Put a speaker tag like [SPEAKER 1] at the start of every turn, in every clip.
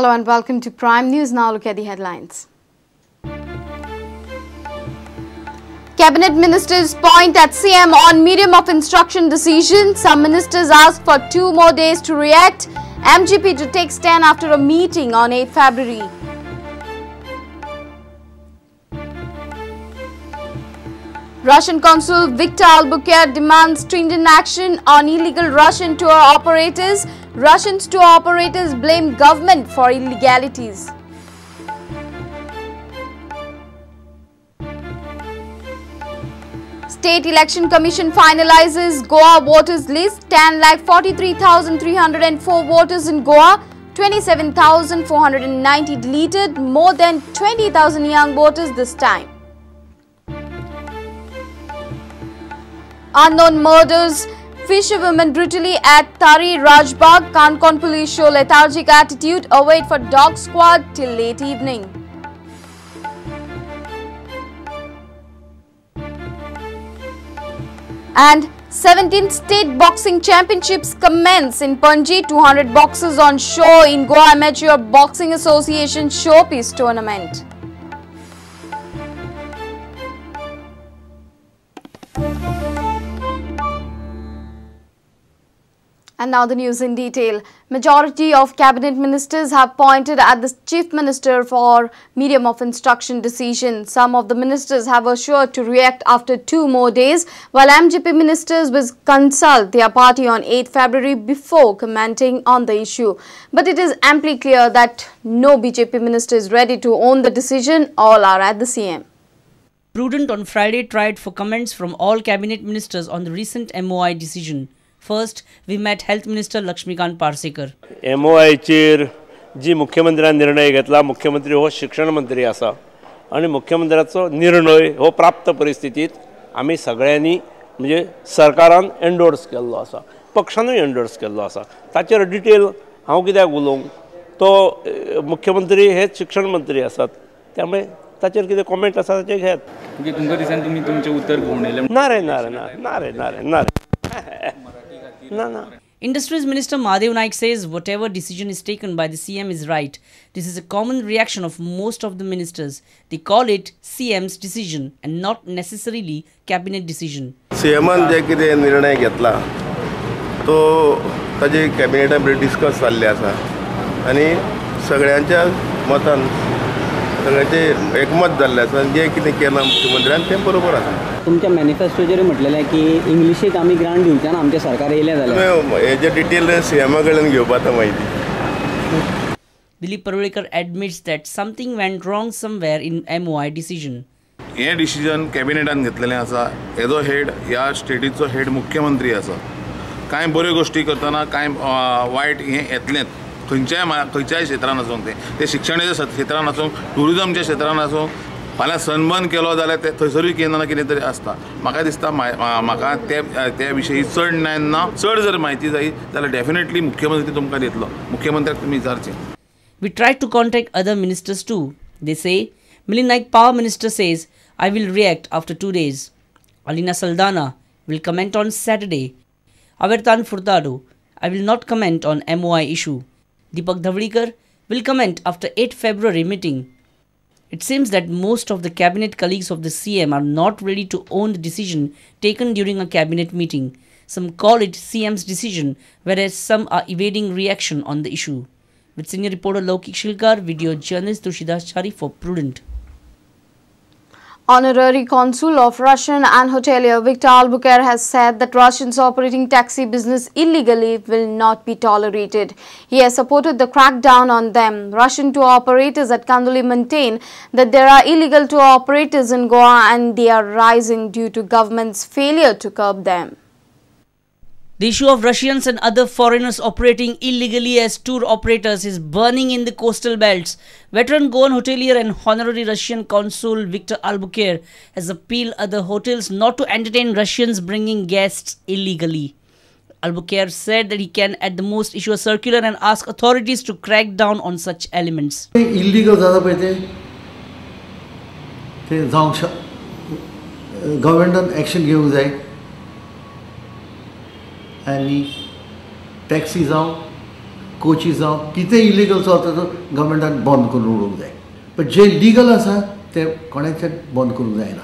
[SPEAKER 1] Hello and welcome to Prime News. Now look at the headlines. Cabinet ministers point at CM on medium of instruction decision. Some ministers ask for 2 more days to react. MGP to take stand after a meeting on 8 February. Russian Consul Victor Albuquerque demands stringent action on illegal Russian tour operators. Russian tour operators blame government for illegalities. State Election Commission finalizes Goa voters list. 10,43,304 voters in Goa, 27,490 deleted, more than 20,000 young voters this time. Unknown murders fisherwomen brutally at Tari Rajbagh. Kankon police show lethargic attitude, await for dog squad till late evening. And 17th State Boxing Championships commence in Panji. 200 boxers on show in Goa Amateur Boxing Association Showpiece Tournament. And now the news in detail. Majority of cabinet ministers have pointed at the chief minister for medium of instruction decision. Some of the ministers have assured to react after 2 more days, while MGP ministers will consult their party on 8 February before commenting on the issue. But it is amply clear that no BJP minister is ready to own the decision. All are at the CM.
[SPEAKER 2] Prudent on Friday tried for comments from all cabinet ministers on the recent MOI decision. First, we met Health Minister Lakshmikant Parsekar.
[SPEAKER 3] MOI जी मुख्यमंत्र्यान निर्णय घेतला, मुख्यमंत्री हो शिक्षण मंत्री आसा आनी मुख्यमंत्र्याचो निर्णय हो प्राप्त परिस्थितीत आमी सगळ्यांनी म्हणजे सरकारान एन्डोर्स केल्लो आसा, पक्षानूय एन्डोर्स केल्लो आसा. ताचेर डिटेल हांव कित्याक उलोवंक, तो मुख्यमंत्री हे शिक्षण मंत्री आसात, त्यामुळे ताचेर कितें कॉमेंट आसा ताचेर घेयात.
[SPEAKER 4] तुमकां दिसान तुमी तुमचें उत्तर घुंवडायलें
[SPEAKER 3] ना रे, ना रे, ना ना रे, ना रे, ना रे. No, no.
[SPEAKER 2] Industries Minister Mahadev Naik says whatever decision is taken by the CM is right. This is a common reaction of most of the ministers. They call it CM's decision and not necessarily cabinet decision.
[SPEAKER 5] CM जे कितें निर्णय घेतला तो ताजे कॅबिनेटा discuss जाल्ले आसा आनी सगळ्यांच्या मतान सगळ्यांचे एकमत जाल्लें आसा आनी जें कितें केलां मुख्यमंत्र्यान तें बरोबर आसा.
[SPEAKER 6] तुमच्या मॅनिफेस्टोचेर म्हटलेलें की इंग्लिशीक आमी ग्रांट दिवचे ना, आमचें सरकार येयलें जाल्यार
[SPEAKER 5] हेजे डिटेल सीएमा कडल्यान घेवपा आतां म्हायती.
[SPEAKER 2] Dilip Parulekar admits that something went wrong somewhere in MOI decision.
[SPEAKER 7] हें डिसिजन कॅबिनेटान घेतलेलें आसा. हेजो हेड ह्या स्टेटीचो हेड मुख्यमंत्री आसा. कांय बऱ्यो गोश्टी करतना कांय वायट हें येतलेंच, खंयच्याय क्षेत्रान आसूं, तें शिक्षणाच्या क्षेत्रान आसूं, ट्युरिजमच्या क्षेत्रान आसूं. फाल्यां सनबर्न केलो जाल्यार ते थंयसरूय कितें ना कितें तरी आसता. म्हाका दिसता म्हाका ते विशयी चड ज्ञान ना, चड जर म्हायती जाय जाल्यार डेफिनेटली मुख्यमंत्री तुमकां दितलो, मुख्यमंत्र्याक तुमी विचारचें.
[SPEAKER 2] We tried to contact other ministers too. They say Milind Naik, Power Minister, says I will react after 2 days. Alina Saldana will comment on Saturday. Avertan Furtado, I will not comment on MOI issue. Deepak Dhavalikar will comment after 8 February meeting. It seems that most of the cabinet colleagues of the CM are not ready to own the decision taken during a cabinet meeting. Some call it CM's decision, whereas some are evading reaction on the issue. With senior reporter Laukik Shilkar, video journalist Tushidas Chari for Prudent.
[SPEAKER 1] Honorary Consul of Russian and hotelier Victor Albuquerque has said that Russians operating taxi business illegally will not be tolerated. He has supported the crackdown on them. Russian tour operators at Kandoli maintain that there are illegal tour operators in Goa and they are rising due to government's failure to curb them.
[SPEAKER 2] The issue of Russians and other foreigners operating illegally as tour operators is burning in the coastal belts. Veteran Goan hotelier and honorary Russian consul Victor Albuquerque has appealed other hotels not to entertain Russians bringing guests illegally. Albuquerque said that he can at the most issue a circular and ask authorities to crack down on such elements.
[SPEAKER 8] Illegal जाता पळय ते जावंक गव्हर्मेंटान action घेवंक जाय आनी taxi जावं कोची जावं कितें इलिगल चलता तो गव्हर्मेंटान बंद करून उडोवंक जाय. पण जे लिगल आसा ते कोणाचें बंद करूंक जायना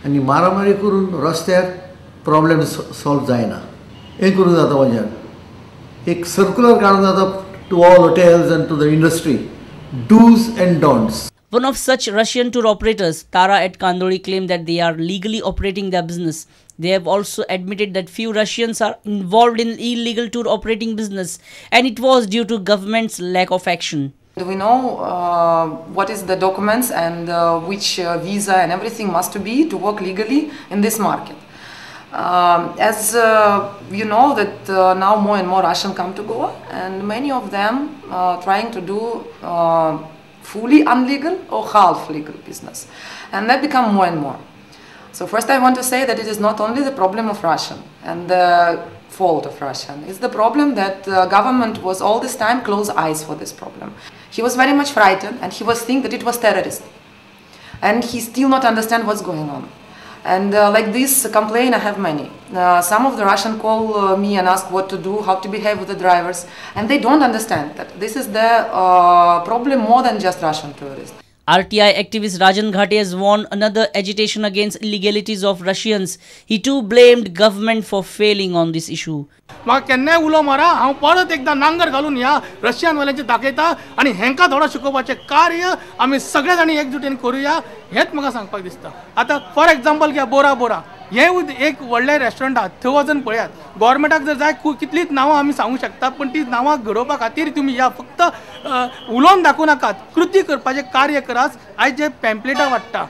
[SPEAKER 8] आनी मारामारी करून रस्त्यार प्रॉब्लेम सॉल्व जायना. हें करूंक जाता म्हज्यान एक सर्कुलर काडूंक जाता to all hotels and to the industry, dos and don'ts.
[SPEAKER 2] One of such Russian tour operators, Tara at Kandoli, claimed that they are legally operating their business. They have also admitted that few Russians are involved in illegal tour operating business, and it was due to government's lack of action.
[SPEAKER 9] We know what is the documents and which visa and everything must be to work legally in this market. As you know that now more and more Russians come to Goa, and many of them trying to do fully illegal or half legal business, and that become more and more. So first I want to say that it is not only the problem of Russian and the fault of Russian, it's the problem that the government was all this time close eyes for this problem. He was very much frightened and he was thinking that it was terrorist, and he still not understand what's going on. And like this complaint I have many. Some of the Russian call me and ask what to do, how to behave with the drivers, and they don't understand that this is the problem more than just Russian tourists.
[SPEAKER 2] RTI activist Rajan Ghate has warned another agitation against illegalities of Russians. He too blamed government for failing on this issue.
[SPEAKER 10] म्हाका केन्नाय उलो मारा, हांव परत एकदा नांगर घालून ह्या रशियनवाल्यांचे दाखयता आनी हेंकां धडो शिकोवपाचें कार्य आमी सगळे जाणी एकजुटीन करुया हेंच म्हाका सांगपाक दिसता. आतां फॉर एग्जाम्पल घ्या बोरा बोरा हें एक व्हडलें रेस्टॉरंट आहा, थंय वचून पळयात. गव्हर्मेंटाक जर जाय कितलींच नांवां आमी सांगूंक शकता, पूण ती नांवां घडोवपा खातीर तुमी ह्या फक्त उलोवन दाखोवं नाकात, कृती करपाचें कार्य करात. आयज जे पॅम्पलेटां वाडटा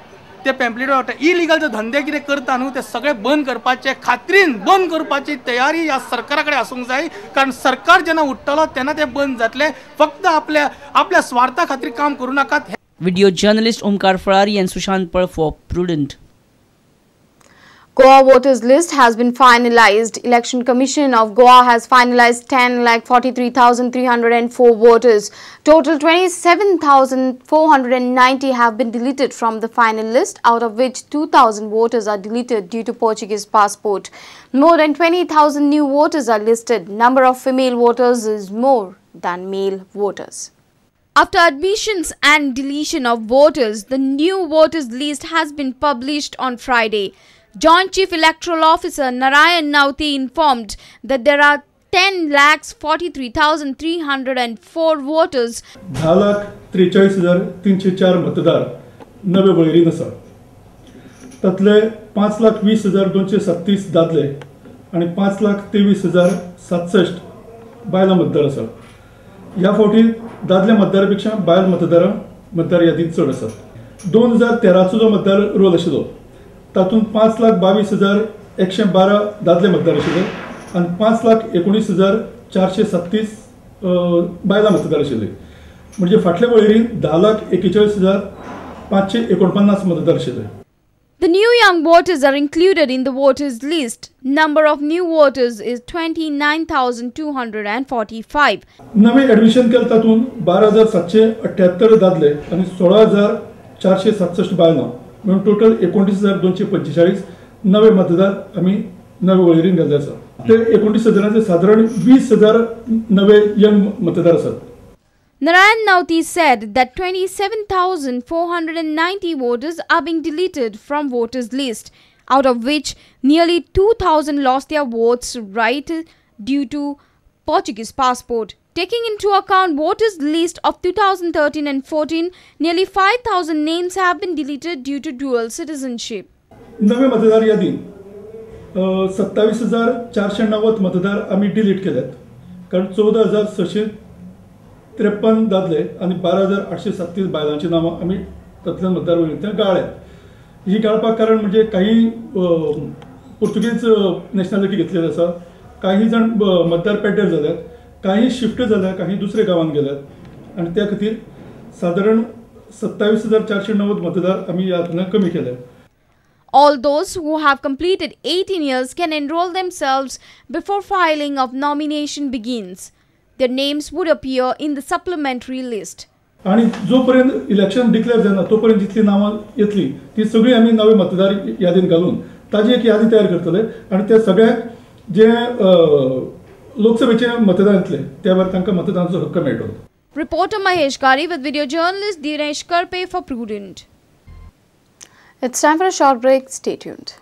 [SPEAKER 10] ते पॅम्पलेटां वाडटा, इलिगल जे धंदे कितें करता न्हू ते सगळे बंद करपाचे खात्रीन बंद करपाची तयारी ह्या सरकारा कडेन आसूंक जाय. कारण सरकार जेन्ना उठ्ठलो तेन्ना ते बंद जातले. फक्त आपल्या आपल्या स्वार्था खातीर काम करूं नाकात.
[SPEAKER 2] Video journalist Omkar Falari and Sushant Pal for Prudent.
[SPEAKER 1] Goa voters list has been finalized. Election Commission of Goa has finalized 10,43,304 voters. Total 27,490 have been deleted from the final list, out of which 2,000 voters are deleted due to Portuguese passport. More than 20,000 new voters are listed. Number of female voters is more than male voters. After admissions and deletion of voters, the new voters list has been published on Friday. Joint Chief Electoral Officer Narayan Nauti informed that there are 10,43,304 voters.
[SPEAKER 11] 10,43,304 मतदार नवे वळेरीन आसा. तातले 5,20,237 दादले आनी 5,23,067 बायलां मतदार आसा. ह्या फावटी दादले मतदारा पेक्षा बायल मतदारां मतदार यादींत चड आसात. 2013चो जो मतदार रोल आशिल्लो तातूंत 5,22,112 दादले मतदार आशिल्ले आनी 5,19,437 बायलां मतदार आशिल्ली. म्हणजे फाटले वळेरीन 10,41,549 मतदार आशिल्ले.
[SPEAKER 1] The new young voters are included in the voters list. Number of new voters is 29,245.
[SPEAKER 11] नवे ॲडमिशन केलं तातूंत 12,778 दादले आनी 16,467 बायलां, म्हणून टोटल 29,245 नवे मतदार आमी नवे वळेरीन घाल्ले आसा. ते 29,000 सादारण 20,000 नवे यंग मतदार आसात.
[SPEAKER 1] Narayan Nauti said that 27,490 voters are being deleted from voters list, out of which nearly 2,000 lost their votes right due to Portuguese passport. Taking into account voters list of 2013 and 14, nearly 5,000 names have been deleted due to dual citizenship.
[SPEAKER 11] नवे मतदार यादीन 27,490 मतदार आमी delete केल्यात, कारण 14,653 दादले आनी 12,837 बायलांची नांवां आमी तातूंतल्यान मतदार वळेरींतल्यान गाळ्ळ्यात. ही गाळपाक कारण म्हणजे काही पुर्तुगेज नॅशनॅलिटी घेतलेली आसा, काही जाण मतदार पेड्डेर जाल्यात, काही शिफ्ट जाल्या, काही दुसऱ्या गांवांत गेल्यात आनी त्या खातीर सादारण 27,490 मतदार आमी ह्या हातूंतल्यान कमी केल्या.
[SPEAKER 1] All those who have completed 18 years can enroll themselves before filing of nomination begins. Their names would appear in the supplementary list.
[SPEAKER 11] आणि जोपर्यंत इलेक्शन डिक्लेअर जायना तोपर्यंत जितली नांवां येतली ती सगळी आमी नवे मतदार यादीन घालून ताजी एक यादी तयार करतले आनी त्या सगळ्यांक जे लोकसभेचें मतदान येतलें त्या वेळार तांकां मतदानाचो हक्क मेळटलो.
[SPEAKER 1] Reporter Mahesh Kari with video journalist Dinesh Karpe for Prudent. It's time for a short break. Stay tuned.